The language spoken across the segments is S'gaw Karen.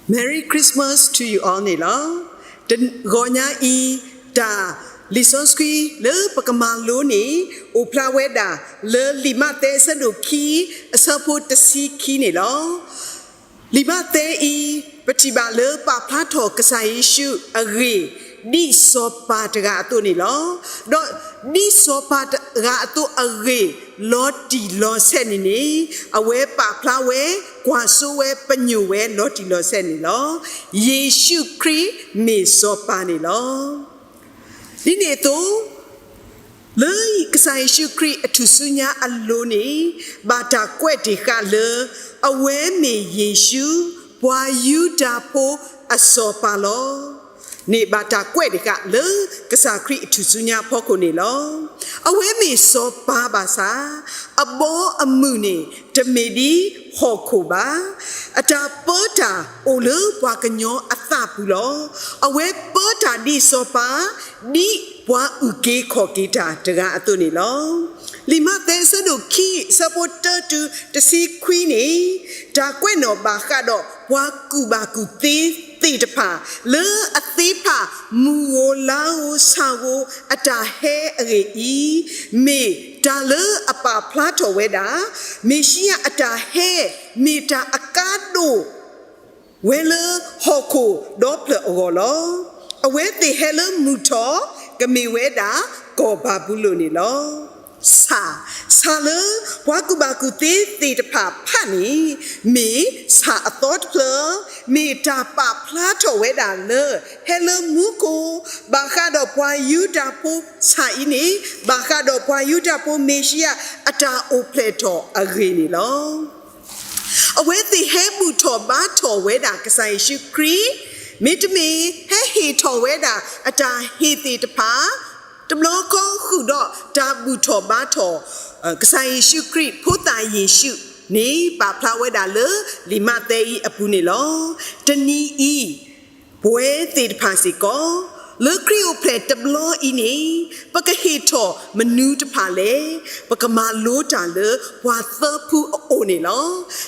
Merry Christmas to you all န့ၣ်လီၤ. တဂီၤညါအံၤ တၢ်လံာ်စီဆှံလၢပကမၤလိန့ၣ် အိၣ်ဖျါဝဲဒၣ်လၢလံာ်မးသဲအဆၢဒိၣ်ခံ အဆၢဖိတဆံခံန့ၣ်လီၤ. လံာ်မးသဲအံၤ ပထံၣ်ဘၣ်လၢပာ်ဖျါထီၣ်ကစၢ်ယ့ၣ်ၡူးအဂ့ၢ် ဒ်စီၤပၤတဂၤအသိးန့ၣ်လီၤ. ဒီးဒ်စီၤပၤတဂၤအသိးအဂ့ၢ် လီၤတံၢ်လီၤဆဲးန့ၣ်န့ၣ် အဝဲပာ်ဖျါဝဲ ကွၢ်စိဝဲပညိၣ်ဝဲလီၤတံၢ်လီၤဆဲးန့ၣ်လီၤ. ယ့ၣ်ၡူးခရံာ်မ့ၢ်စီၤပၤန့ၣ်လီၤ. ဒ်န့ၣ်အသိး လၢကစၢ်ယ့ၣ်ၡူးခရံာ်အထူၣ်စုညါအလိၤန့ၣ် ဘၣ်တၢ်ကွဲးတ့ၢ်ဃာ်လၢ အဝဲမ့ၢ်ယ့ၣ်ၡူး ပှၤယူဒၤဖိအစီၤပၤလီၤ. န့ၣ်ဘၣ်တၢ်ကွဲးတ့ၢ်ဃာ်လၢ ကစၢ်ခရံာ်အထူၣ်စုညါအဖီခိၣ်န့ၣ်လီၤ. အဝဲမ့ၢ်စီၤပၤဘၣ်ဆၣ် အဘီအမုၢ်န့ၣ် တမ့ၢ်ဒ်ဟီၣ်ခိၣ်ဘၣ်. အတၢ်ပၢတၢ်အိၣ်လၢပှၤကညီအသးပူၤလီၤ. အဝဲပၢတၢ်ဒ်စီၤပၤ ဒ်ပှၤအုၣ်က့ၤခီၣ်က့ၤတၢ်တဂၤအသိးန့ၣ်လီၤ. လံာ်မးသဲအဆၢဒိၣ်ခံ အဆၢဖိတၢတုၤတဆံခွံန့ၣ် တၢ်ကွဲးနီၣ်ဘၣ်ဃးဒီးပှၤကူၣ်ဘၣ်ကူၣ်သ့သ့ၣ်တဖၣ် လၢအသ့ဖးမုၢ်ဧိၤလါဧိၤ ဆၣ်ဧိၤ အတၢ်ဟဲအဂ့ၢ်အံၤ မ့ၢ်တၢ်လၢအပာ်ဖျါထီၣ်ဝဲဒၣ် မ့ၣ်ၡံအၤအတၢ်ဟဲ မ့ၢ်တၢ်အကါဒိၣ် ဝဲလၢဟီၣ်ခိၣ်ဒီဖျၢၣ်အဂီၢ်လီၤ. အဝဲသ့ၣ်ဟဲလၢမုၢ်ထီၣ် ကမ့ၢ်ဝဲဒၣ်ကီၢ်ဘၤဘူလိၣ်န့ၣ်လီၤ. ဆၣ်, ဆၣ်လၢပှၤကူၣ်ဘၣ်ကူၣ်သ့သ့ၣ်တဖၣ်ဖးန့ၣ် မ့ၢ်ဆၣ်အသီတဖျၢၣ်, မ့ၢ်တၢ်ပာ်ဖျါထီၣ်ဝဲဒၣ်လၢ ဟဲလၢမူခိၣ် ဘၣ်ဃးဒီးပှၤယူဒၤဖိဆၣ်အံၤန့ၣ် ဘၣ်ဃးဒီးပှၤယူဒၤဖိမ့ၣ်ၡံအၤအတၢ်အိၣ်ဖျဲၣ်ထီၣ်အဂ့ၢ်န့ၣ်လီၤ. အဝဲသ့ၣ်ဟဲဘူၣ်ထီၣ်ဘါထီၣ်ဝဲဒၣ်ကစၢ်ယ့ၣ်ၡူးခရံာ်, မ့တမ့ၢ်ဟဲဟ့ၣ်ထီၣ်ဝဲဒၣ်အတၢ်ဟ့ၣ်သ့ၣ်တဖၣ်, တဘျီဃီဃုာ်ဒီးတၢ်ဘူၣ်ထီၣ်ဘါထီၣ် ကစၢ်ယ့ၣ်ၡူးခရံာ်ဖိသၣ်ယ့ၣ်ၡူးန့ၣ် ပာ်ဖျါဝဲဒၣ်လၢလံာ်မးသဲအံၤအပူၤန့ၣ်လီၤ. တနံၤအံၤ ပဝဲသ့ၣ်တဖၣ်စ့ၢ်ကီး လၢခရံာ်အိၣ်ဖျဲၣ်တဘျီအံၤန့ၣ် ပကဟ့ၣ်ထီၣ်မနုၤတဖၣ်လဲၣ်. ပကမၤလိတၢ်လၢပှၤသၢဖုအအိၣ်န့ၣ်လီၤ.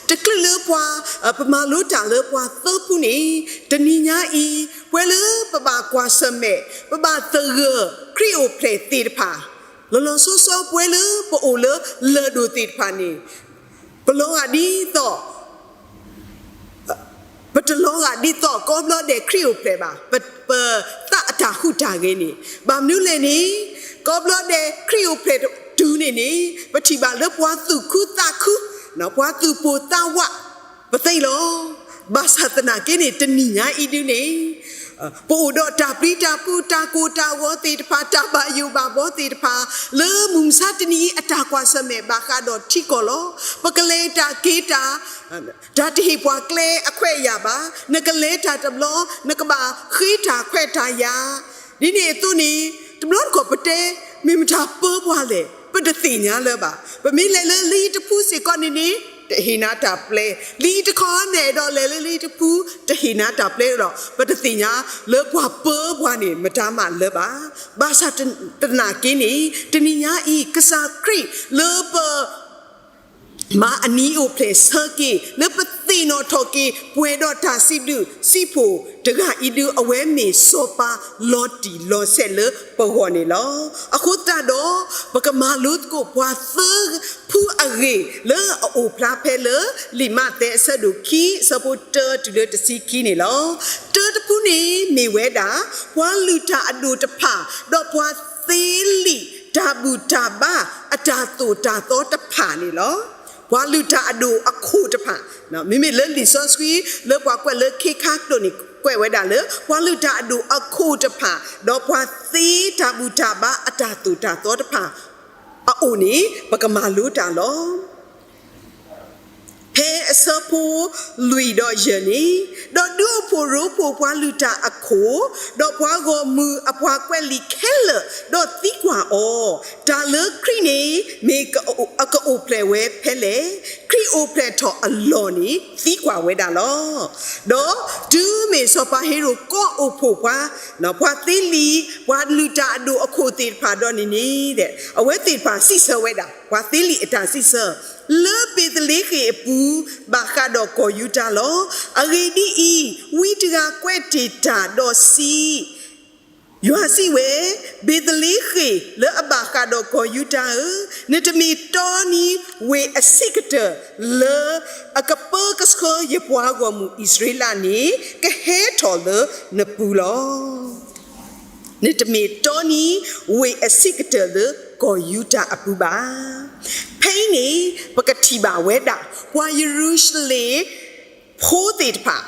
တချုးလၢပှၤ ပမၤလိတၢ်လၢပှၤသၢဖုန့ၣ် တနံၤညါအံၤ ပဝဲလၢပဘၣ်ကွၢ်ဆၢၣ်မဲာ် ပဘၣ်သဂၢၢ်ခရံာ်အိၣ်ဖျဲၣ်သ့ၣ်တဖၣ် လီၤလီၤဆီဆီပဝဲလၢပအိၣ်လၢလၢၢ်ဒိၣ်သ့ၣ်တဖၣ်န့ၣ် ပလီၤဂာ်ဒ်သိး ပတလီၤဂာ်ဒ်သိး ကိးဘျီဒဲးခရံာ်အိၣ်ဖျဲၣ်ဘၣ်, ပသးအတၢ်ဟူးတၢ်ဂဲၤန့ၣ် ဘၣ်မနုၤလဲၣ်န့ၣ် ကိးဘျီဒဲးခရံာ်အိၣ်ဖျဲၣ်တုၤန့ၣ်န့ၣ် ပထံၣ်ဘၣ်လၢပှၤသူၣ်ခုသးခု, ပှၤသူၣ်ပိၢ်သးဝး ပသ့လီၤ. ဘၣ်ဆၣ်သနာ်က့န့ၣ် တနံၤညါအံၤဒုန့ၣ် ပအိၣ်ဒီးတၢ်ပျံၤတၢ်ဖုး တၢ်ကိၢ်တၢ်ဂီၤသ့ၣ်တဖၣ် တၢ်ဘၣ်ယိၣ်ဘၣ်ဘှီသ့ၣ်တဖၣ် လၢမုၢ်မဆါတနံၤအံၤအတၢ်ကွၢ်ဆၢၣ်မဲာ်ဘၣ်ဃးဒီးထံကီၢ်လီၤ. ပကလဲၤတၢ်က့ၤတၢ် တၢ်တဟ့ၣ်ပှၤကျဲအခွဲးအယာ်ဘၣ်, နကလဲၤတၢ်တဘျီ နကဘၣ်ဃ့တၢ်ခွဲးတၢ်ယာ်, ဒ်န့ၣ်အသိးန့ၣ် တဘျီတခီၣ်ပတဲ မ့ၢ်မတၤပၢပှၤလဲၣ် ပတသ့ၣ်ညါလၢၤဘၣ်. ပမ့ၢ်လဲၤလၢလၢယံၤတဖုစ့ၢ်ကီးန့ၣ်န့ၣ် တဟ့ၣ်နၤတၢ်ပျဲ, လၢယံၤတခီန့ၣ်ဒီးလဲၤလၢလၢယံၤတဖု တဟ့ၣ်နၤတၢ်ပျဲဒီး ပတသ့ၣ်ညါလၢပှၤပၢပှၤန့ၣ် မတၤမးလၢၤဘၣ်. ဘၣ်ဆၣ်သနာ်က့န့ၣ် တနံၤညါအံၤ ကစၢ်ခရံာ်လၢပ မၤအနံၤအိၣ်ဖျဲၣ်ဆၢက့ၤ လၢပသ့ၣ်နီၣ်ထီၣ်က့ၤ ပှဲၤဒီးတၢ်စံးဘျုးစံးဖှိၣ်တဂၤအံၤဒု အဝဲမ့ၢ်စီၤပၤလီၤတံၢ်လီၤဆဲးလၢပဂီၢ်န့ၣ်လီၤ. အဃိသတးဒီး ပကမၤလိသကိးပှၤသၢဖုအဂ့ၢ်လၢအအိၣ်ဖျါဖဲလၢ လံာ်မးသဲအဆၢဒိၣ်ခံ အဆၢဖိတၢတုၤလၢတဆံခံန့ၣ်လီၤ. တၢတဖုန့ၣ်မ့ၢ်ဝဲဒၣ် ပှၤလုၢ်တၢ်အဒိၣ်တဖၣ် ဒီးပှၤသ့လံာ်တၢ်ဘူၣ်တၢ်ဘါအတၢ်သိၣ်တၢ်သီတဖၣ်န့ၣ်လီၤ. ပှၤလုၢ်တၢ်အဒိၣ်အခိၣ်တဖၣ်, မ့မ့ၢ်လၢလံာ်စီဆှံလၢပှၤကွဲးလၢခ့ခါကျိာ်န့ၣ် ကွဲးဝဲဒၣ်လၢ ပှၤလုၢ်တၢ်အဒိၣ်အခိၣ်တဖၣ် ဒီးပှၤသ့တၢ်ဘူၣ်တၢ်ဘါအတၢ်သိၣ်တၢ်သီတဖၣ်အအိၣ်န့ၣ် ပကမၤလိတၢ်လီၤ. ဖဲအဆၢဖိလွံၢ်ဒီးယဲၢ်န့ၣ်, ဒီးဒုးအိၣ်ဖှိၣ်ရိဖှိၣ်ပှၤလုၢ်တၢ်အခိၣ်, ဒီးပှၤဂီၢ်မုၢ်အပှၤကွဲးလံာ်ခဲလၢာ်, ဒီးသံကွၢ်အီၤ, တၢ်လၢခရံာ်န့ၣ် မ့ၢ်အကအိၣ်ဖျဲၣ်ဝဲဖဲလဲၣ်. ခရံာ် အိၣ်ဖျဲၣ်ထီၣ်အလီၢ်န့ၣ် သံကွၢ်ဝဲဒၣ်လီၤ. ဒီးတုၤမ့ၢ်စီၤပၤဟ့ရိၣ်ကိးအိၣ်ဖှိၣ်ပှၤ, ပှၤသ့လံာ်, ပှၤလုၢ်တၢ်အဒိၣ်အခိၣ်သ့ၣ်တဖၣ်ဒီးန့ၣ်န့ၣ်, အဝဲသ့ၣ်တဖၣ်စံးဆၢဝဲဒၣ် ပှၤသ့လံာ်အတၢ်စံးဆၢ, လၢဘ့းသလ့ဃ့ၣ်အပူၤ ဘၣ်ဃးဒီးကီၢ်ယူဒၤလီၤ. အဂ့ၢ်ဒ်အံၤ, ဝံတဂၤကွဲးတ့ၢ်တၢ်ဒီးစံး, ယွၤစံးဝဲ, ဘ့းသလ့ဃ့ၣ်လၢအဘၣ်ဃးဒီးကီၢ်ယူဒၤဧၢ, နတမ့ၢ်တီနံၤဝ့ၢ်အဆံးကတၢၢ်လၢအကပၢကဆှၢယပှၤဂီၢ်မုၢ်အံၣ်စရ့လးန့ၣ် ကဟဲထီၣ်လၢနပူၤလီၤ. နတမ့ၢ်တီနံၤဝ့ၢ်အဆံးကတၢၢ်လၢကီၢ်ယူဒၤအပူၤဘၣ်. ဖဲအံၤန့ၣ် ပကထံၣ်ဘၣ်ဝဲဒၣ် ပှၤယရူၤၡလ့ၣ်ဖိသ့ၣ်တဖၣ်,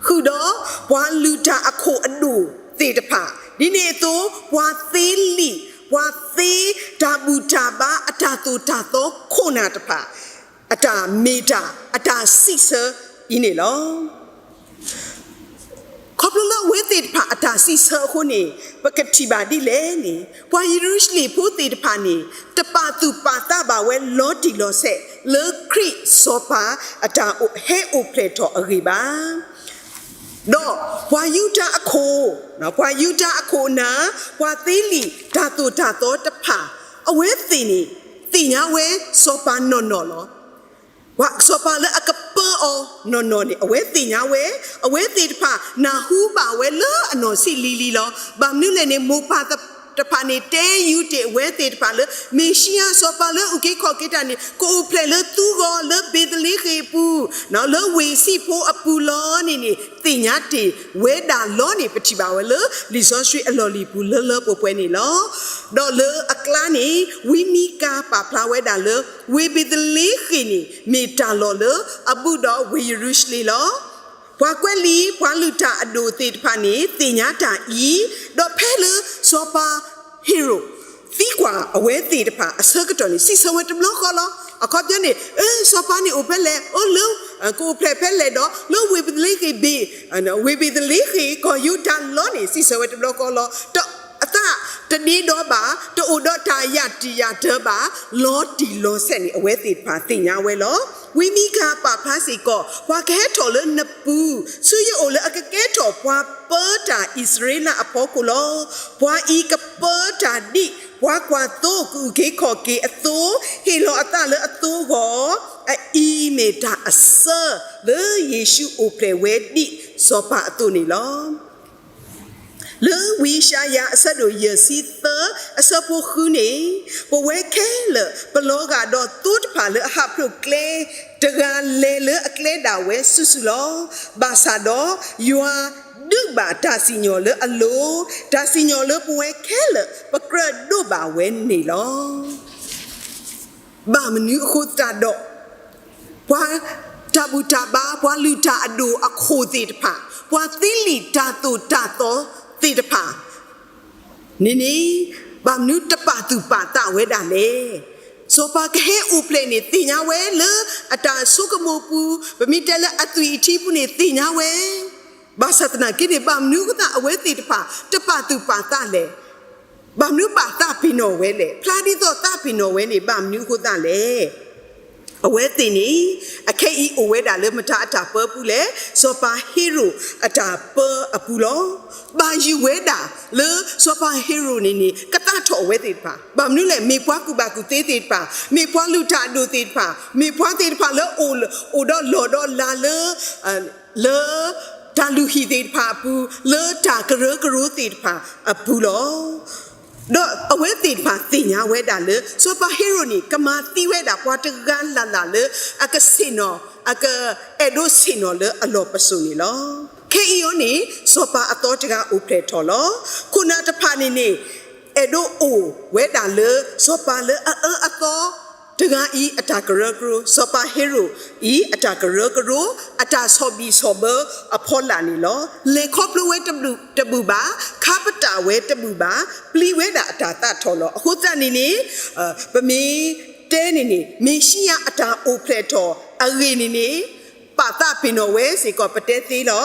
ဃုာ်ဒီးပှၤလုၢ်တၢ်အခိၣ်အဒိၣ်သ့ၣ်တဖၣ်, ဒ်န့ၣ်အသိး ပှၤသ့လံာ်, ပှၤသ့တၢ်ဘူၣ်တၢ်ဘါအတၢ်သိၣ်တၢ်သီခိၣ်နၢ်တဖၣ်, အတၢ်မ့ၢ်တၢ်အတၢ်စံးဆၢအံၤန့ၣ်လီၤ. ခီဖျိလၢအဝဲသ့ၣ်တဖၣ်အတၢ်စံးဆၢအဃိန့ၣ် ပကထံၣ်ဘၣ်ဒ်လဲၣ်န့ၣ်, ပှၤယရူၤၡလ့ၣ်ဖိသ့ၣ်တဖၣ်န့ၣ် တပာ်သူၣ်ပာ်သးဘၣ်ဝဲလီၤတံၢ်လီၤဆဲး လၢခရံာ်စီၤပၤအတၢ်ဟဲအိၣ်ဖျဲၣ်ထီၣ်အဂ့ၢ်ဘၣ်. ဒီးပှၤယူဒၤအခိၣ်, ပှၤယူဒၤအခိၣ်အနၢ်, ပှၤသ့လံာ်တၢ်သိၣ်တၢ်သီတဖၣ်, အဝဲသ့ၣ်န့ၣ် သ့ၣ်ညါဝဲစီၤပၤနီၢ်နီၢ်လီၤ. ပှၤစီၤပၤလၢအကပၢအီၤနီၢ်နီၢ်န့ၣ် အဝဲသ့ၣ်ညါဝဲ, အဝဲသ့ၣ်တဖၣ်နၢ်ဟူဘၣ်ဝဲလၢအနီၢ်ဆံးလံၤလံၤလီၤ. ဘၣ်မနုၤလဲၣ်န့ၣ် မိၢ်ပၢ်တဖၣ်န့ၣ် တဲယူၤတ့ၢ်အဝဲသ့ၣ်တဖၣ်လၢ မ့ၣ်ၡံအၤစီၤပၤလၢအုၣ်က့ၤခီၣ်က့ၤတၢ်န့ၣ် ကအိၣ်ဖျဲၣ်လၢသုဂီၢ်လၢဘ့းသလ့ဃ့ၣ်အပူၤ, လၢဝ့ၢ်ဆံးဖိအပူၤလီၤန့ၣ်န့ၣ် သ့ၣ်ညါတ့ၢ်ဝဲဒၣ်လီၤန့ၣ် ပထံၣ်ဘၣ်ဝဲလၢလံာ်စီဆှံအလီၢ်လံၤပူၤလၢလၢပှဲၤပှဲၤန့ၣ်လီၤ. ဒီးလၢအကျါန့ၣ် ဝံမံကၤပာ်ဖျါဝဲဒၣ်လၢ ဝ့ၢ်ဘ့းသလ့ဃ့ၣ်န့ၣ် မ့ၢ်တၢ်လီၢ်လၢအဘူးဒီးဝ့ၢ်ယရူၤၡလ့ၣ်လီၤ. ပှၤကွဲးလံာ် ပှၤလုၢ်တၢ်အဒိၣ်သ့ၣ်တဖၣ်န့ၣ် သ့ၣ်ညါတၢ်အံၤ, ဒီးဖဲလၢစီၤပၤဟ့ရိၣ် သံကွၢ်အဝဲသ့ၣ်တဖၣ်အဆၢကတီၢ်န့ၣ် စံးဆၢဝဲတဘျီဃီလီၤ. အခီပညီန့ၣ် စီၤပၤန့ၣ်အိၣ်ဖဲလဲၣ်, အိၣ်လၢ ကအိၣ်ဖျဲၣ်ဖဲလဲၣ်ဒီး လၢဝ့ၢ်ဘ့းသလ့ဃ့ၣ်ဘ့ၣ်, ဝ့ၢ်ဘ့းသလ့ဃ့ၣ် ကီၢ်ယူဒၤလီၤန့ၣ် စံးဆၢဝဲတဘျီဃီလီၤ. ဒီးအသးတဒ့ဒီဘၣ်, တအိၣ်ဒီးတၢ်ယၢ်တံာ်ယၢ်တၢဘၣ်, လီၤတံၢ်လီၤဆဲးန့ၣ် အဝဲသ့ၣ်တဖၣ်သ့ၣ်ညါဝဲလီၤ. ဝံမံကၤပာ်ဖျါစ့ၢ်ကီး ပှၤကဟဲထီၣ်လၢနပူၤ ဆူယအိၣ်လၢအကကဲထီၣ်ပှၤပၢတၢ်အံၣ်စရ့လးအဖီခိၣ်လီၤ. ပှၤအံၤကပၢတၢ်ဒ်ပှၤကွၢ်သိကအုၣ်က့ၤခီၣ်က့ၤအသိး, ဟ့ၣ်လီၤအသးလၢအသိအဂီၢ်, အအံၤမ့ၢ်တၢ်အစၢလၢယ့ၣ်ၡူးအိၣ်ဖျဲၣ်ဝဲဒ်စီၤပၤအသိးန့ၣ်လီၤ. လၢဝံယၡါယၤအဆၢဒိၣ်ယဲၢ်ဆံသၢ အဆၢဖိဃုန့ၣ်, ပဝဲခဲလၢာ် ပလီၤဂာ်ဒီးသိတဖၣ်လၢအဟးဖျိးကျဲ တဂၤလဲၤလၢအကျဲဒၣ်ဝဲစုာ်စုာ်လီၤ. ဘၣ်ဆၣ်ဒီး ယွၤဒုးဘၣ်တၢ်စံၣ်ညီၣ်လၢအလိၤ, တၢ်စံၣ်ညီၣ်လၢပဝဲခဲလၢာ် ပကြၢးဒိးဘၣ်ဝဲန့ၣ်လီၤ. ဘၣ်မနုၤအဃိသတးဒီး ပှၤတၢ်ဘူၣ်တၢ်ဘါ ပှၤလုၢ်တၢ်အဒိၣ်အခိၣ်သ့ၣ်တဖၣ်, ပှၤသ့လံာ်တၢ်သိၣ်တၢ်သီသ့ၣ်တဖၣ်န့ၣ်န့ၣ် ဘၣ်မနုၤတပာ်သူၣ်ပာ်သးဝဲဒၣ်လဲၣ်. စီၤပၤကဟဲအိၣ်ဖျဲၣ်န့ၣ် သ့ၣ်ညါဝဲလၢအတၢ်ဆိကမိၣ်ပူၤ, ပမ့ၢ်တဲလၢအသွံၣ်အထံပူၤန့ၣ် သ့ၣ်ညါဝဲ, ဘၣ်ဆၣ်သနာ်က့န့ၣ် ဘၣ်မနုၤအဃိသတး အဝဲသ့ၣ်တဖၣ် တပာ်သူၣ်ပာ်သးလဲၣ်. ဘၣ်မနုၤဘၣ်သးပ့ၤနီၣ်ဝဲလဲၣ်. ဖျါဒ်သိးသးပ့ၤနီၣ်ဝဲန့ၣ် ဘၣ်မနုၤအဃိသတးလဲၣ်. အဝဲသ့ၣ်န့ၣ် အခဲအံၤအိၣ်ဝဲဒၣ်လၢမတၤအတၢ်ပၢပူၤလဲၣ်, စီၤပၤဟ့ရိၣ်အတၢ်ပၢအပူၤလီၤ. ဘၣ်ယုၢ်ဝဲဒၣ်လၢစီၤပၤဟ့ရိၣ်န့ၣ်န့ၣ် ကသးထီၣ်အဝဲသ့ၣ်တဖၣ်, ဘၣ်မနုၤလဲၣ်, မ့ၢ်ပှၤကူၣ်ဘၣ်ကူၣ်သ့သ့ၣ်တဖၣ်, မ့ၢ်ပှၤလုၢ်တၢ်အဒိၣ်သ့ၣ်တဖၣ်, မ့ၢ်ပှၤသ့ၣ်တဖၣ်လၢအအိၣ်ဒီးလီၢ်ဒီးလၤလၢ လၢတၢ်လုၢ်ဟံၣ်သ့ၣ်တဖၣ်အပူၤ, လၢတၢ်ကရၢကရိသ့ၣ်တဖၣ်အပူၤလီၤ. ဒီးအဝဲသ့ၣ်တဖၣ်သ့ၣ်ညါဝဲဒၣ်လၢ စီၤပၤဟ့ရိၣ်န့ၣ် ကမၤသံဝဲဒၣ်ပှၤတဂၤလၢ်လၢ်လၢ အကဆ့ၣ်နီၤ, အကအဲၣ်ဒိးဆ့ၣ်နီၤလၢအလီၢ်ပစိာ်န့ၣ်လီၤ. ခဲအံၤအီၤန့ၣ် စီၤပၤအသီတဂၤအိၣ်ဖျဲၣ်ထီၣ်လီၤ. ခိၣ်နၢ်တဖၣ်န့ၣ်န့ၣ် အဲၣ်ဒိးအိၣ်ဝဲဒၣ်လၢ စီၤပၤလၢအအၢအသီ တဂၤအံၤအတၢ်ကရၢကရိ, စီၤပၤဟ့ရိၣ်အံၤအတၢ်ကရၢကရိ, အတၢ်ဆီၣ်ဘံၣ်ဆီၣ်ဘၢအဖီလာ်န့ၣ်လီၤ. လဲၤခီဖျိဝဲတဘူၣ်ဘၣ်, ခါပတာ်ဝဲတဘူၣ်ဘၣ်, ပျံၤဝဲဒၣ်အတၢ်သးထီၣ်လီၤ. အဃိသတးန့ၣ်န့ၣ် ပမ့ၢ်တဲန့ၣ်န့ၣ် မ့ၣ်ၡံယၤအတၢ်အိၣ်ဖျဲၣ်ထီၣ်အဂ့ၢ်န့ၣ်န့ၣ် ပာ်သးပ့ၤနီၣ်ဝဲစ့ၢ်ကီး ပတဲသ့လီၤ.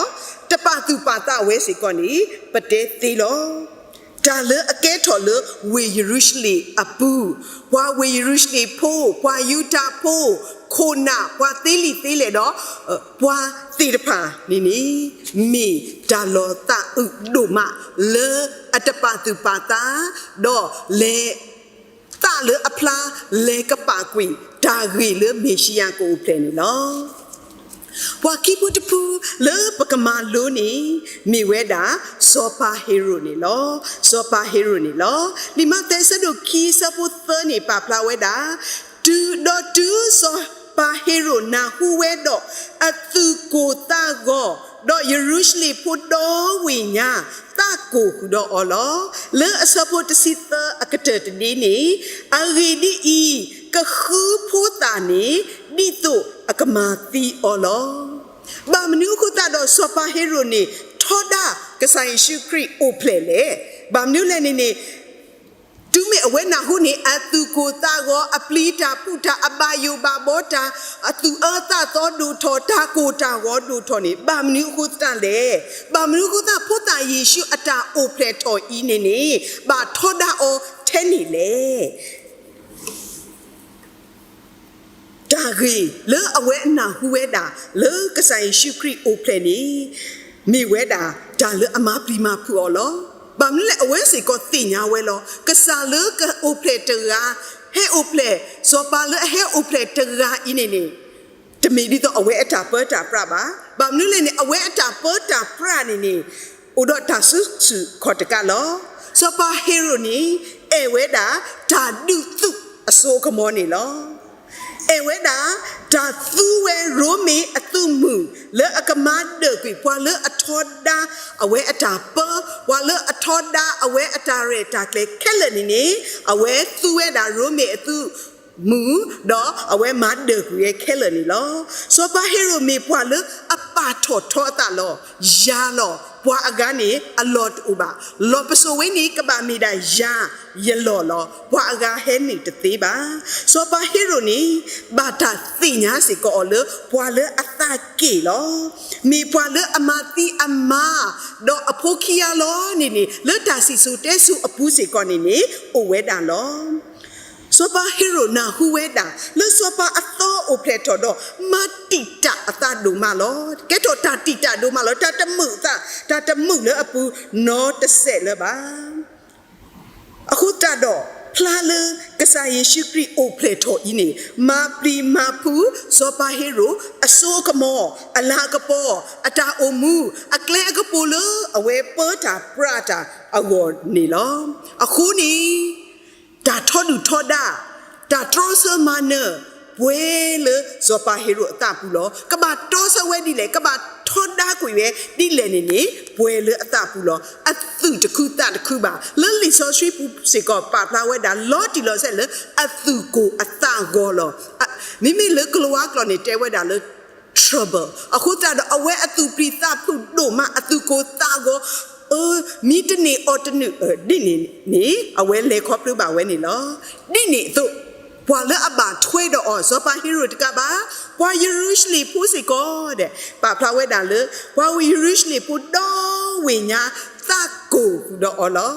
တပာ်သူၣ်ပာ်သးဝဲစ့ၢ်ကီးန့ၣ် ပတဲသ့လီၤ. တၢ်လၢအကဲထီၣ်လၢဝ့ၢ်ယရူၤၡလ့ၣ်အပူၤ, ပှၤဝ့ၢ်ယရူၤၡလ့ၣ်ဖိ, ပှၤယူဒၤဖိ, ခိၣ်နၢ်, ပှၤသ့လံာ်သ့လဲၢ်ဒီး ပှၤသ့ၣ်တဖၣ်န့ၣ်န့ၣ် မ့ၢ်တၢ်လီၤသးအုးဒိၣ်မး လၢအတပာ်သူၣ်ပာ်သး, ဒီးလဲၤ သးလၢအဖျါ လဲၤကပာ်ကွံာ်တၢ်ဂ့ၢ်လၢမ့ၣ်ၡံယၤကအိၣ်ဖျဲၣ်န့ၣ်လီၤ. ပှၤခံဖုတဖုလၢပကမၤလိန့ၣ် မ့ၢ်ဝဲဒၣ် စီၤပၤဟ့ရိၣ်န့ၣ်လီၤ. စီၤပၤဟ့ရိၣ်န့ၣ်လီၤ. လံာ်မးသဲအဆၢဒိၣ်ခံအဆၢဖိသၢန့ၣ် ပာ်ဖျါဝဲဒၣ်, တုၤဒီးတုၤစီၤပၤဟ့ရိၣ်နၢ်ဟူဝဲဒီး အသူၣ်ကိၢ်သးဂီၤ, ဒီးယရူၤၡလ့ၣ်ဖိဒီဝ့ၢ်ညါ သးကိၢ်ဃုာ်ဒီးအီၤလီၤ. လၢအဆၢဖိတဆံသၢအကတၢၢ်တဒ့န့ၣ်, အဂ့ၢ်ဒ်အံၤ, ကဃုဖိသၣ်န့ၣ် ဒ်သိးအကမၤသံအီၤလီၤ. ဘၣ်မနုၤအဃိသတးဒီး စီၤပၤဟ့ရိၣ်န့ၣ် ထီဒါကစၢ်ယ့ၣ်ၡူးခရံာ်အိၣ်ဖျဲၣ်လဲၣ်. ဘၣ်မနုၤလဲၣ်န့ၣ်န့ၣ် တုၤမ့ၢ်အဝဲနၢ်ဟူန့ၣ် အသူၣ်ကိၢ်သးဂီၤ, အပျံၤတၢ်ဖုးတၢ်, အဘၣ်ယိၣ်ဘၣ်ဘီတၢ်, အသူၣ်အၢသးသီဒိၣ်ထီၣ်, တၢ်ကိၢ်တၢ်ဂီၤဒိၣ်ထီၣ်န့ၣ် ဘၣ်မနုၤအဃိသတးလဲၣ်. ဘၣ်မနုၤအဃိသတး ဖိသၣ်ယ့ၣ်ၡူးအတၢ်အိၣ်ဖျဲၣ်ထီၣ်အံၤန့ၣ်န့ၣ် ဘၣ်ထီဒါအီၤထဲန့ၣ်လဲၣ်. တၢ်ဂ့ၢ်လၢအဝဲအနၢ်ဟူဝဲဒၣ် လၢကစၢ်ယ့ၣ်ၡူးခရံာ်အိၣ်ဖျဲၣ်န့ၣ် မ့ၢ်ဝဲဒၣ်တၢ်လၢအမၤပျံၤမၤဖုးအီၤလီၤ. ဘၣ်မနုၤလဲၣ် အဝဲစ့ၢ်ကီးသ့ၣ်ညါဝဲလီၤ. ကစၢ်လၢကအိၣ်ဖျဲၣ်တဂၤ ဟဲအိၣ်ဖျဲၣ်, စီၤပၤလၢအဟဲအိၣ်ဖျဲၣ်တဂၤအံၤန့ၣ်န့ၣ် တမ့ၢ်ဒ်သိးအဝဲအတၢ်ပၢတၢ်ပြးဘၣ်. ဘၣ်မနုၤလဲၣ်န့ၣ် အဝဲအတၢ်ပၢတၢ်ပြးန့ၣ်န့ၣ် အိၣ်ဒီးတၢ်စုဆူၣ်ခီၣ်တကးလီၤ. စီၤပၤဟ့ရိၣ်န့ၣ် အဲၣ်ဝဲဒၣ် တၢ်ဒုးသုးအစိအကမီၤန့ၣ်လီၤ. အဲၣ်ဝဲဒၣ် တၢ်သူဝဲရိမ့ၤအသုးမုၢ် လၢအကမၤဒၢၣ်ကွံာ် ပှၤလၢအထီဒါအဝဲအတၢ်ပၢ, ပှၤလၢအထီဒါအဝဲအတၢ်ရဲၣ်တၢ်ကျဲၤခဲလၢာ်န့ၣ်န့ၣ် အဝဲသူဝဲဒၣ်ရိမ့ၤအသုးမုၢ်, ဒီးအဝဲမၤဒၢၣ်ကွံာ်ဝဲခဲလၢာ်န့ၣ်လီၤ. စီၤပၤဟ့ရိၣ်မ့ၢ်ပှၤလၢအပာ်ထီၣ်ထီအသးလီၤ. ယၤလီၤ. ပှၤအဂၤန့ၣ် အလီၢ်တအိၣ်ဘၣ်. လီၢ်ပစိာ်ဝဲန့ၣ် ကဘၣ်မ့ၢ်ဒၣ်ယၤယလီၢ်လီၤ. ပှၤအဂၤဟဲနုာ်တသ့ဘၣ်. စီၤပၤဟ့ရိၣ်န့ၣ် ဘၣ်တၢ်သ့ၣ်ညါစ့ၢ်ကီးအီၤလၢ ပှၤလၢအသးက့ၣ်လီၤ. မ့ၢ်ပှၤလၢအမၤသံအမါ ဒီးအဖိခံဂၤလီၤန့ၣ်န့ၣ် လၢတၢ်စံၣ်စိၤတဲစိၤအပူၤစ့ၢ်ကီးန့ၣ်န့ၣ် အိၣ်ဝဲဒၣ်လီၤ. စီၤပၤဟ့ရိၣ်နၢ်ဟူဝဲဒၣ် လၢစီၤပၤအသီအိၣ်ဖျဲၣ်ထီၣ်ဒီး မၤတံာ်တာ်အသးဒိၣ်မးလီၤ. ကဲထီၣ်တၢ်တံာ်တာ်ဒိၣ်မးလီၤ. တၢ်တမုာ်သး, တၢ်တမုာ်လၢအပူၤနီတစဲးလၢၤဘၣ်. အဃိသတးဒီး ဖျါလၢကစၢ်ယ့ၣ်ၡူးခရံာ်အိၣ်ဖျဲၣ်ထီၣ်အံၤန့ၣ် မၤပျံၤမၤဖုး စီၤပၤဟ့ရိၣ် အစိအကမီၤ, အလၤကပီၤ, အတၢ်အိၣ်မူ, အကျဲအကပူၤလၢအဝဲပၢတၢ်ပြးတၢ် အဂီၢ်န့ၣ်လီၤ. အဃိန့ၣ် တၢ်ထီဒုၣ်ထီဒါ, တၢ်တြီဆၢမၤနၢၤ ပှဲၤလၢစီၤပၤဟ့ရိၣ်အသးပူၤလီၤ. ကဘၣ်တြီဆၢဝဲဒ်လဲၣ်, ကဘၣ်ထီဒါကွံာ်ဝဲဒ်လဲၣ်န့ၣ်န့ၣ် ပှဲၤလၢအသးပူၤလီၤ. အသူၣ်တခုသးတခုဘၣ်. လၢလံာ်စီဆှံပူၤစ့ၢ်ကီး ပာ်ဖျါဝဲဒၣ်လီၤတံၢ်လီၤဆဲးလၢ အသူၣ်ကိၢ်အသးဂီၤလီၤ. မ့မ့ၢ်လၢကလံးဝါကျိာ်န့ၣ် တဲဝဲဒၣ်လၢ trouble အဃိသတးဒီး အဝဲအသူၣ်ပျံၤသးဖုးဒိၣ်မး, အသူၣ်ကိၢ်သးဂီၤ, အၢ မံတန့ၢ်အီၣ်တနုာ်ဒ်န့ၣ်န့ၣ် အဝဲလဲၤခီဖျိဘၣ်ဝဲန့ၣ်လီၤ. ဒ်န့ၣ်အသိး ပှၤလၢအဘၣ်ထွဲဒီးအီၤ စီၤပၤဟ့ရိၣ်တကးဘၣ်, ပှၤယရူၤၡလ့ၣ်ဖိစ့ၢ်ကီးဒီး ပာ်ဖျါဝဲဒၣ်လၢ ပှၤယရူၤၡလ့ၣ်ဖိဒီဝ့ၢ်ညါ သးကိၢ်ဃုာ်ဒီးအီၤလီ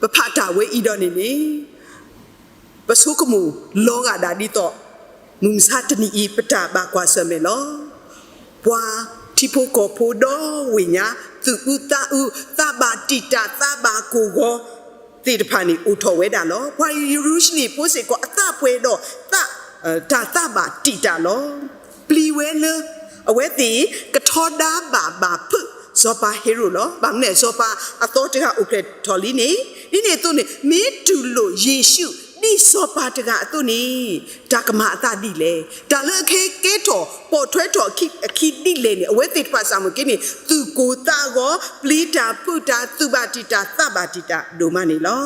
ၤ. ပဖးတၢ်ဝဲအံၤဒီးန့ၣ်န့ၣ် ပဆိကမိၣ်လီၤဂာ်ဒၣ်ဒ်သိး မုၢ်မဆါတနံၤအံၤ ပတၢ်ဘၣ်ကွၢ်ဆၢၣ်မဲာ်လီၤ. ပှၤထံဖိကီၢ်ဖိဒီဝ့ၢ်ညါ သူၣ်အုးသးအုး သးဘၣ်တံာ်တာ် သးဘၣ်ကိၢ်ဂီၤသ့ၣ်တဖၣ်န့ၣ် အိၣ်ထီၣ်ဝဲဒၣ်လီၤ. ပှၤယရူၤၡလ့ၣ်ဖိစ့ၢ်ကီး အသးပှဲၤဒီး တၢ်သးဘၣ်တံာ်တာ်လီၤ. ပျံၤဝဲလၢ အဝဲသ့ၣ်ကထီဒါဘၣ်ဘၣ်ဖုး စီၤပၤဟ့ရိၣ်လီၤ. ဘၣ်မနုၤလဲၣ် စီၤပၤအသီတဂၤအိၣ်ဖျဲၣ်ထီၣ်လံန့ၣ်, ဒ်န့ၣ်အသိးန့ၣ် မ့ၢ်တူၢ်လိာ်ယ့ၣ်ၡူး ဒ်စီၤပၤတဂၤအသိးန့ၣ် တၢ်ကမၤအသးဒ်လဲၣ်. တၢ်လၢအကဲထီၣ်ပိာ်ထွဲထီၣ်အခံဒ်လဲၣ်န့ၣ် အဝဲသ့ၣ်တဖၣ်စၢ်မုၢ်က့န့ၣ် သူၣ်ကိၢ်သးဂီၤ, ပျံၤတၢ်ဖုးတၢ် သူၣ်ဘၣ်တံာ်တာ်သးဘၣ်တံာ်တာ်ဒိၣ်မးန့ၣ်လီၤ.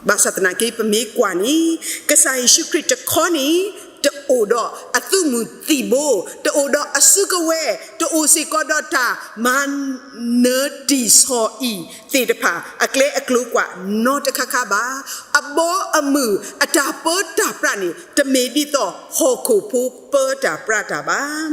ဘၣ်ဆၣ်သနာ်က့ ပမ့ၢ်ကွၢ်န့ၣ် ကစၢ်ယ့ၣ်ၡူးခရံာ်တခီန့ၣ် တအိၣ်ဒီးအသုးမုၢ်သံၣ်ဘိ, တအိၣ်ဒီးအစုကဝဲၤ, တအိၣ်စ့ၢ်ကီးဒီးတၢ်မၤနၢၤတံၢ်ဆီၣ်အံၣ်သ့ၣ်တဖၣ် အကျဲအကျိၤကွာ်နီတခါခါဘၣ်. အဘီအမုၢ်အတၢ်ပၢတၢ်ပြးန့ၣ် တမ့ၢ်ဒ်သိးဟီၣ်ခိၣ်ဖိပၢတၢ်ပြးတၢ်ဘၣ်.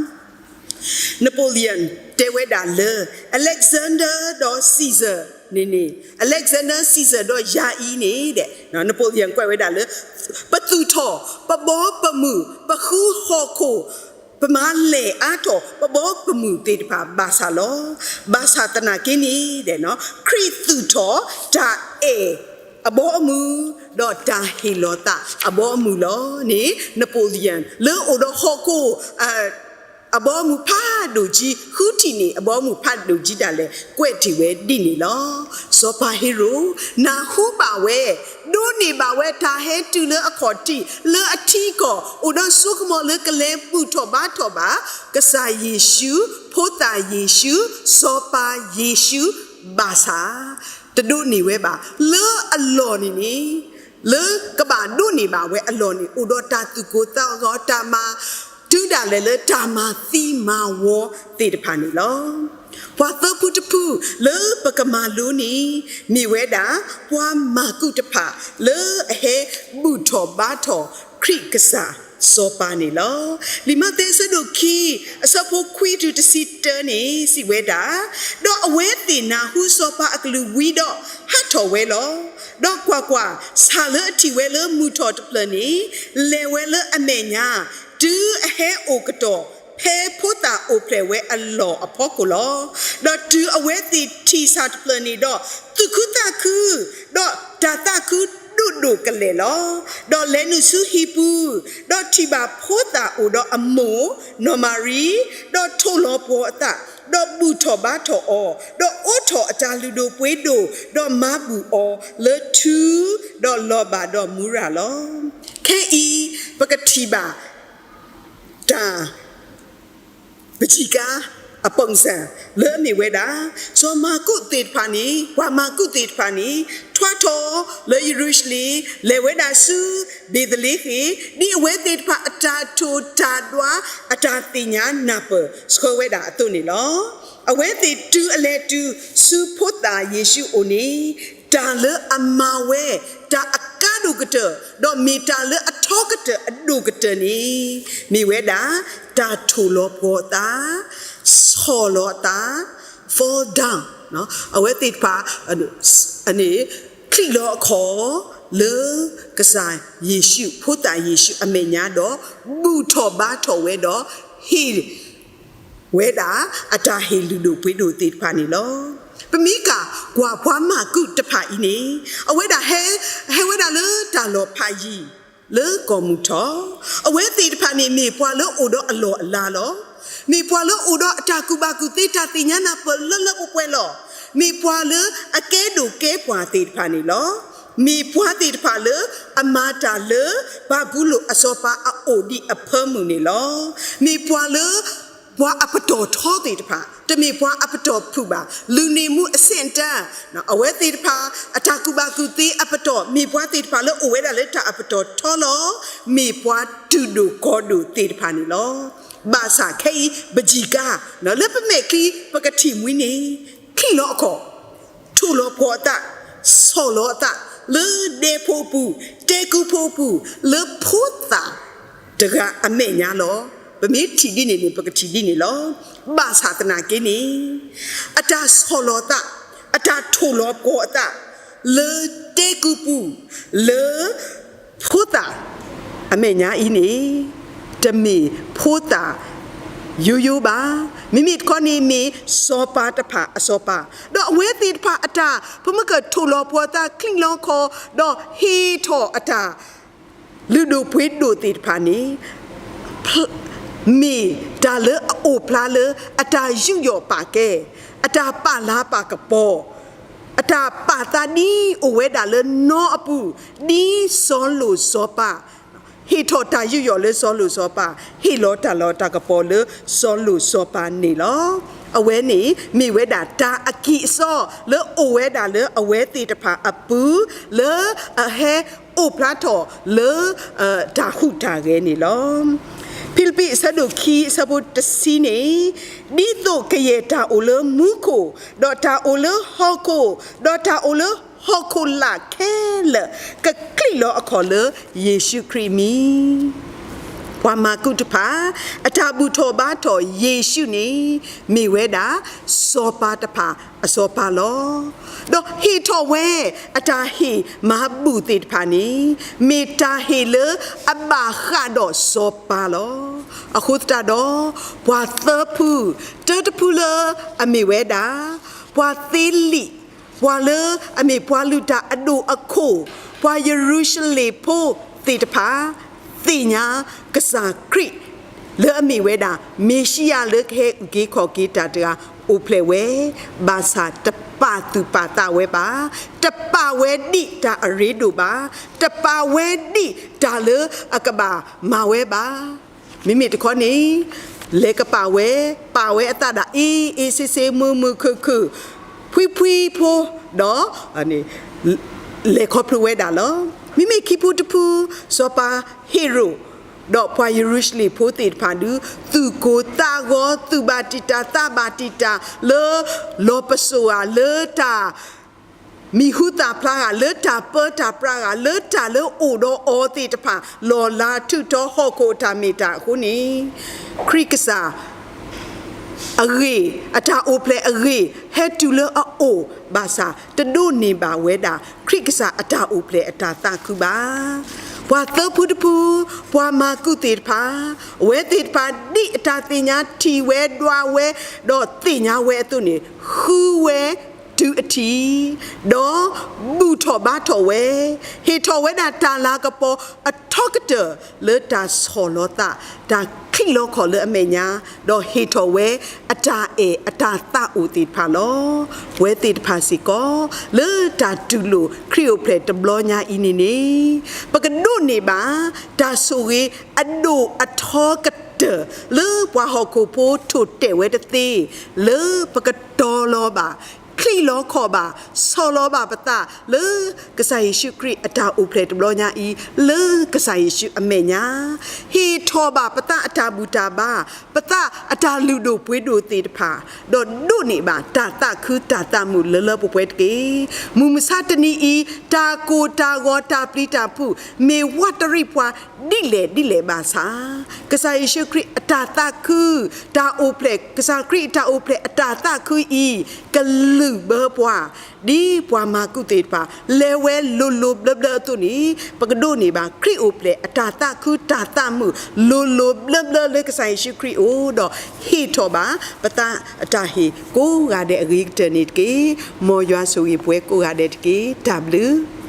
Napoleon တဲဝဲဒၣ်လၢ Alexander ဒီး Caesar န့ၣ်န့ၣ် Alexander Caesar ဒီးယၤအံၤန့ၣ်ဒီး Napoleon ကွဲးဝဲဒၣ်လၢ ပသူၣ်ထီၣ် ပဘီပမုၢ် ပဃုဟီၣ်ခိၣ် ပမၤလဲၢ်အါထီၣ် ပဘီပမုၢ်သ့ၣ်တဖၣ်ဘၣ်ဆၣ်လီၤ. ဘၣ်ဆၣ်သနာ်က့န့ၣ်ဒီး ခရံာ်သူၣ်ထီၣ်တၢ်အဲၣ်အဘီအမုၢ် ဒီးတၢ်ဟ့ၣ်လီၤသးအဘီအမုၢ်လီၤန့ၣ် Napoleon လၢအိၣ်ဒီးဟီၣ်ခိၣ် အဘီအမုၢ်ဖးဒိၣ်ကၠံ ဃုထံၣ်န့ၢ်အဘီအမုၢ်ဖးဒိၣ်ကၠံဒၣ်လဲာ် ကွဲးတ့ၢ်ဝဲဒ်န့ၣ်လီၤ. စီၤပၤဟ့ရိၣ် နၢ်ဟူဘၣ်ဝဲ ဒိးန့ၢ်ဘၣ်ဝဲတၢ်ဟဲတုၤလၢအခီၣ်ထံး လၢအထံအကီၢ် အိၣ်ဒီးစိကမီၤလၢကလဲၤဘူၣ်ထီၣ်ဘါထီၣ်ဘၣ် ကစၢ်ယ့ၣ်ၡူး ဖိသၣ်ယ့ၣ်ၡူး စီၤပၤယ့ၣ်ၡူး ဘၣ်ဆၣ် တဒိးန့ၢ်ဝဲဘၣ် လၢအလီၢ်န့ၣ်န့ၣ် လၢကဘၣ်ဒိးန့ၢ်ဘၣ်ဝဲအလီၢ်န့ၣ် အိၣ်ဒီးတၢ်သူၣ်ကိၢ်သးဂီၤ တၢ်မၤ တုၤဒၣ်လဲာ်လၢတၢ်မၤသံမၤဝီသ့ၣ်တဖၣ်န့ၣ်လီၤ. ပှၤသၢဖုတဖုလၢပကမၤလိန့ၣ် မ့ၢ်ဝဲဒၣ် ပှၤမၢ်ကူးတဖၣ်လၢအဟဲဘူၣ်ထီၣ်ဘါထီၣ်ခရံာ်ကစၢ်စီၤပၤန့ၣ်လီၤ. လံာ်မးသဲအဆၢဒိၣ်ခံ အဆၢဖိခွံတုၤတဆံတၢန့ၣ် စံးဝဲဒၣ်, ဒီးအဝဲသ့ၣ်နၢ်ဟူစီၤပၤအကလုၢ်ဝံၤဒီး ဟးထီၣ်ဝဲလီၤ. ဒီးကွၢ်ကွၢ်, ဆၣ်လၢအထံၣ်ဝဲလၢမုၢ်ထီၣ်တဖျၢၣ်န့ၣ် လဲၤဝဲလၢအမဲာ်ညါ, တုၤအဟဲအိၣ်ကတီၢ် ဖဲဖိသၣ်အိၣ်ဖျဲၣ်ဝဲအလီၢ်အဖီခိၣ်လီၤ. ဒီးတုၤအဝဲသ့ၣ်ထံၣ်ဆၣ်တဖျၢၣ်န့ၣ်ဒီး သူၣ်ခုသးခု, ဒီးတၢ်သးခုဒိၣ်ဒိၣ်ကလဲာ်လီၤ. ဒီးလဲၤနုာ်ဆူဟံၣ်ပူၤ, ဒီးထံၣ်ဘၣ်ဖိသၣ်အိၣ်ဒီးအမိၢ်, နီၢ်မၤရံ, ဒီးထိၣ်လီၤပှီၤအသး, ဒီးဘူၣ်ထီၣ်ဘါထီၣ်အီၤ, ဒီးအိးထီၣ်အတၢ်လုၢ်ဒိၣ်ပှ့ၤဒိၣ်, ဒီးမၤဘူၣ်အီၤလၢထူ, ဒီးလီၤဘၣ်ဒီးမူရၤလီၤ. ခဲအံၤ ပကထံၣ်ဘၣ် တၢ် ပစံးကါ အပိာ်စၢ် လၢအမ့ၢ်ဝဲဒၣ် စီၤမၢ်ကူးသ့ၣ်တဖၣ်န့ၣ် ပှၤမၢ်ကူးသ့ၣ်တဖၣ်န့ၣ် ထွါထီၣ်လၢယရူၤၡလ့ၣ်, လဲၤဝဲဒၣ်ဆူဘ့းသလ့ဃ့ၣ်, ဒ်အဝဲသ့ၣ်တဖၣ်အတၢ်ထိၣ်တၢ်ဒွး အတၢ်သ့ၣ်ညါနၢ်ပၢၢ်ဆှၢဝဲဒၣ်အသိးန့ၣ်လီၤ. အဝဲသ့ၣ်တုၤအလဲၤတုၤဆူဖိသၣ်ယ့ၣ်ၡူးအအိၣ်န့ၣ် တၢ်လၢအမၤဝဲ တၢ်အကါဒိၣ်ကတၢၢ်, ဒီးမ့ၢ်တၢ်လၢအထီကတၢၢ်အဒိၣ်ကတၢၢ်န့ၣ် မ့ၢ်ဝဲဒၣ် တၢ်ထိၣ်လီၤပှီၤအသး, ဆီၣ်လီၤအသး, fall down, အဝဲသ့ၣ်တဖၣ် န့ၣ် ချံးလီၤအခီၣ် လၢကစၢ်ယ့ၣ်ၡူး ဖိသၣ်ယ့ၣ်ၡူးအမဲာ်ညါဒီး ဘူၣ်ထီၣ်ဘါထီၣ်ဝဲဒီး ဟ့ၣ် ဝဲဒၣ် အတၢ်ဟ့ၣ်လုၢ်ဒိၣ်ပှ့ၤဒိၣ်သ့ၣ်တဖၣ်န့ၣ်လီၤ. ပမ့ၢ်ကၢ်ကွၢ်ပှၤမၢ်ကူးတဖၣ်အံၤန့ၣ် အဝဲဒၣ်ဟဲ ဟဲဝဲဒၣ်လၢတၢ်လီၤဖးယံၤ လၢကီၢ်မုၢ်ထီၣ်, အဝဲသ့ၣ်တဖၣ်န့ၣ် မ့ၢ်ပှၤလၢအိၣ်ဒီးအလီၢ်အလၤလီၤ. မ့ၢ်ပှၤလၢအိၣ်ဒီးအတၢ်ကူၣ်ဘၣ်ကူၣ်သ့ တၢ်သ့ၣ်ညါနၢ်ပၢၢ်လၢလၢပှဲၤပှဲၤလီၤ. မ့ၢ်ပှၤလၢအကဲဒိၣ်ကဲပှၢ်သ့ၣ်တဖၣ်န့ၣ်လီၤ. မ့ၢ်ပှၤသ့ၣ်တဖၣ်လၢအမၤတၢ်လၢ ဘၤဘူလိၣ်အစီၤပၤအအိၣ်ဒံးအဖၢမုၢ်န့ၣ်လီၤ. မ့ၢ်ပှၤလၢ ပှၤအပတီၢ်ထီသ့ၣ်တဖၣ်, တမ့ၢ်ပှၤအပတီၢ်ဖုၣ်ဘၣ်, လုၢ်န့ၢ်မူအဆဲးတၢ်, အဝဲသ့ၣ်တဖၣ် အတၢ်ကူၣ်ဘၣ်ကူၣ်သ့အပတီၢ် မ့ၢ်ပှၤသ့ၣ်တဖၣ်လၢအိၣ်ဝဲဒၣ်လၢတၢ်အပတီၢ်ထီလီၤ. မ့ၢ်ပှၤတူၢ်ဒိၣ်ကီဒိၣ်သ့ၣ်တဖၣ်န့ၣ်လီၤ. ဘၣ်ဆၣ်ခဲအံၤ ပစံးကါ လၢပမဲာ်ချံ ပကထံၣ်မှံန့ၣ် ချံးလီၤအခီၣ် ထိၣ်လီၤပှီၤအသး, ဆီၣ်လီၤအသး လၢဒဲဖိအပူၤ, တဲကုဖိအပူၤ, လၢဖိသၣ်တဂၤအမဲာ်ညါလီၤ. ပမ့ၢ်ထံၣ်ဒ်န့ၣ်န့ၣ် ပကထံၣ်ဒ်န့ၣ်လီၤ. ဘၣ်ဆၣ်သနာ်က့န့ၣ် အတၢ်ဆီၣ်လီၤသး, အတၢ်ထိၣ်လီၤပှီၤအသး လၢတဲကုပူၤ, လၢ ဖိသၣ်အမဲာ်ညါအံၤန့ၣ် တမ့ၢ်ဖိသၣ်ယိယိဘၣ်. မ့မ့ၢ်တခီန့ၣ်မ့ၢ်စီၤပၤတဖၣ်အစီၤပၤ, ဒီးအဝဲသ့ၣ်တဖၣ်အတၢ် ပမ့ၢ်ကထိၣ်လီၤပှီၤသး ချံးလီၤခီၣ် ဒီးဟ့ၣ်ထီၣ်အတၢ်လုၢ်ဒိၣ်ပှ့ၤဒိၣ်သ့ၣ်တဖၣ်န့ၣ် မ့ၢ်တၢ်လၢအအိၣ်ဖျါလၢ အတၢ်ယူးယီၣ်ပာ်ကဲ, အတၢ်ပာ်လၤပာ်ကပီၤ, အတၢ်ပာ်သးဒ်အိၣ်ဝဲဒၣ်လၢနီအပူၤ, ဒ်စီၤလိၣ်စီၤပၤ ဟ့ၣ်ထီၣ်တၢ်ယူးယီၣ်လၢစီၤလိၣ်စီၤပၤ, ဟ့ၣ်လီၤတၢ်လီၢ်တၢ်ကပီၤလၢစီၤလိၣ်စီၤပၤန့ၣ်လီၤ. အဝဲန့ၣ်မ့ၢ်ဝဲဒၣ်တၢ်အကံၢ်အစီ လၢအိၣ်ဝဲဒၣ်လၢအဝဲသ့ၣ်တဖၣ်အပူၤ, လၢအဟဲအိၣ်ဖျါထီၣ်လၢ တၢ်ဟူးတၢ်ဂဲၤန့ၣ်လီၤ. ဖံလံးပံး အဆၢဒိၣ်ခံ အဆၢဖိတဆံန့ၣ်, ဒ်သိးကယဲၢ်တၢ်အိၣ်လၢမူခိၣ်, ဒီးတၢ်အိၣ်လၢဟီၣ်ခိၣ်, ဒီးတၢ်အိၣ်လၢဟီၣ်ခိၣ်လာ်ခဲလၢာ် ကချံးလီၤအခီၣ်လၢယ့ၣ်ၡူးခရံာ်အမံၤ ပှၤမၤကူၣ်တဖၣ် အတၢ်ဘူၣ်ထီၣ်ဘါထီၣ်ယ့ၣ်ၡူးန့ၣ် မ့ၢ်ဝဲဒၣ် စီၤပၤတဖၣ်အစီၤပၤလီၤ. ဒီးဟ့ၣ်ထီၣ်ဝဲ အတၢ်ဟ့ၣ်မၤဘူၣ်သ့ၣ်တဖၣ်န့ၣ် မ့ၢ်တၢ်ဟ့ၣ်လၢအဘၣ်ဃးဒီးစီၤပၤလီၤ. အဃိသတးဒီး ပှၤသၢဖု, တၢတဖုလၢအမ့ၢ်ဝဲဒၣ် ပှၤသ့လံာ်, ပှၤလၢအမ့ၢ်ပှၤလုၢ်တၢ်အဒိၣ်အခိၣ်, ပှၤယရူၤၡလ့ၣ်ဖိသ့ၣ်တဖၣ် သ့ၣ်ညါကစၢ်ခရံာ် လၢအမ့ၢ်ဝဲဒၣ် မ့ၤၡံယၤလၢကဟဲအုၣ်က့ၤခီၣ်က့ၤတၢ်တဂၤ အိၣ်ဖျဲၣ်ဝဲ, ဘၣ်ဆၣ်တပာ်သူၣ်ပာ်သးဝဲဘၣ်, တပာ်ဝဲဒ်တၢ်အရ့ဒိၣ်ဘၣ်, တပာ်ဝဲဒ်တၢ်လၢအကဘၣ်မၤဝဲဘၣ်. မ့မ့ၢ်တခီန့ၣ် လဲၤကပာ်ဝဲ, ပာ်ဝဲအသးဒၣ် အ့အ့ဆ့ဆ့ မုာ်မုာ်ခုၣ်ခုၣ် ဖှံဖှံဖိ, ဒီး လဲၤခီဖျိဝဲဒၣ်လီၤ. မ့မ့ၢ်ခံဖုတဖု, စီၤပၤဟ့ရိၣ် ဒီးပှၤယရူၤၡလ့ၣ်ဖိသ့ၣ်တဖၣ်ဒုး သူၣ်ကိၢ်သးဂီၤ သူၣ်ဘၣ်တံာ်တာ်သးဘၣ်တံာ်တာ် လၢလီၤပစိာ်ဧါ, လၢတၢ် မံၤဟူသၣ်ဖျါဧါ, လၢတၢ်ပၢတၢ်ပြးဧါ, လၢတၢ်လၢအိၣ်ဒီးအီၤသ့ၣ်တဖၣ် လီၢ်လၤထုးထီဟီၣ်ခိၣ်အတၢ်မ့ၢ်တၢ်အဃိန့ၣ်, ခရံာ်ကစၢ် အဂ့ၢ်, အတၢ်အိၣ်ဖျဲၣ်အဂ့ၢ် ဟဲတုၤလၢအအိၣ်ဘၣ်ဆၣ် တဒိးန့ၢ်ဘၣ်ဝဲဒၣ် ခရံာ်ကစၢ်အတၢ်အိၣ်ဖျဲၣ်အတၢ်သးခုဘၣ်. ပှၤသၢဖုတဖု, ပှၤမၤကူၣ်သ့ၣ်တဖၣ်, အဝဲသ့ၣ်တဖၣ်ဒ်အတၢ်သ့ၣ်ညါထံၣ်ဝဲဒွးဝဲ ဒီးသ့ၣ်ညါဝဲအသိးန့ၣ် ဃုဝဲတုၤအထံၣ်, ဒီးဘူၣ်ထီၣ်ဘါထီၣ်ဝဲ, ဟ့ၣ်ထီၣ်ဝဲဒၣ်တၢ်လၤကပီၤအထီကတၢၢ် လၢတၢ်ဆီၣ်လီၤသး, တၢ်ချံးလီၤခီၣ်လၢအမဲာ်ညါ, ဒီးဟ့ၣ်ထီၣ်ဝဲအတၢ်အဲၣ်အတၢ်သးအိၣ်သ့ၣ်တဖၣ်လီၤ. ပဝဲသ့ၣ်တဖၣ်စ့ၢ်ကီး လၢတၢ်တူၢ်လိာ်ခရံာ်အိၣ်ဖျဲၣ်တဘျီညါအံၤန့ၣ်န့ၣ်, ပကဒိးန့ၢ်ဘၣ် တၢ်ဆိၣ်ဂ့ၤအဒိၣ်အထီကတၢၢ် လၢပှၤဟီၣ်ခိၣ်ဖိထိၣ်တဲာ်ဝဲတသ့, လၢပကတီၤလီၤဘၣ်, ချံးလီၤခီၣ်ဘၣ်, ဆီၣ်လီၤဘၣ်ပသးလၢ ကစၢ်ယ့ၣ်ၡူးခရံာ်အတၢ်အိၣ်ဖျဲၣ်တဘျီညါအံၤ လၢကစၢ်ယ့ၣ်ၡူးအမဲာ်ညါ, ဟ့ၣ်ထီၣ်ဘၣ်ပသးအတၢ်ဘူၣ်တၢ်ဘါ, ပသးအတၢ်လုၢ်ဒိၣ်ပှ့ၤဒိၣ်သ့ၣ်တဖၣ်, ဒီးဒိးန့ၢ်ဘၣ်တၢ်သးခုတၢ်သးမုာ်လၢလၢပှဲၤပှဲၤတက့ၢ်. မုၢ်မဆါတနံၤအံၤ တၢ်ကိၢ်တၢ်ဂီၤတၢ်ပျံၤတၢ်ဖုး မ့ၢ်ဝးတရံးပှၤဒ်လဲၣ်ဒ်လဲၣ်ဘၣ်ဆၣ်, ကစၢ်ယ့ၣ်ၡူးခရံာ်အတၢ်သးခု, တၢ်အိၣ်ဖျဲၣ်, ကစၢ်ခရံာ်အတၢ်အိၣ်ဖျဲၣ်အတၢ်သးခုအံၤ ကလုၢ်ဘၢပှၤ, ဒ်ပှၤမၤကူၣ်သ့ၣ်တဖၣ် လဲၤဝဲလိၤလိၤဘျၢဘျၢအသိးန့ၣ်, ပကဒိးန့ၢ်ဘၣ်ခရံာ်အိၣ်ဖျဲၣ်အတၢ်သးခုတၢ်သးမုာ် လိၤလိၤဘျၢဘျၢလၢကစၢ်ယ့ၣ်ၡူးခရံာ်အအိၣ်ဒီး ဟ့ၣ်ထီၣ်ဘၣ်ပသးအတၢ်ဟ့ၣ်ကိးဂၤဒဲးအဂ့ၤကတၢၢ်န့ၣ်တက့ၢ်. မ်ယွၤဆိၣ်ဂ့ၤပှၤကိးဂၤဒဲးတက့ၢ်. တၢ်ဘျုး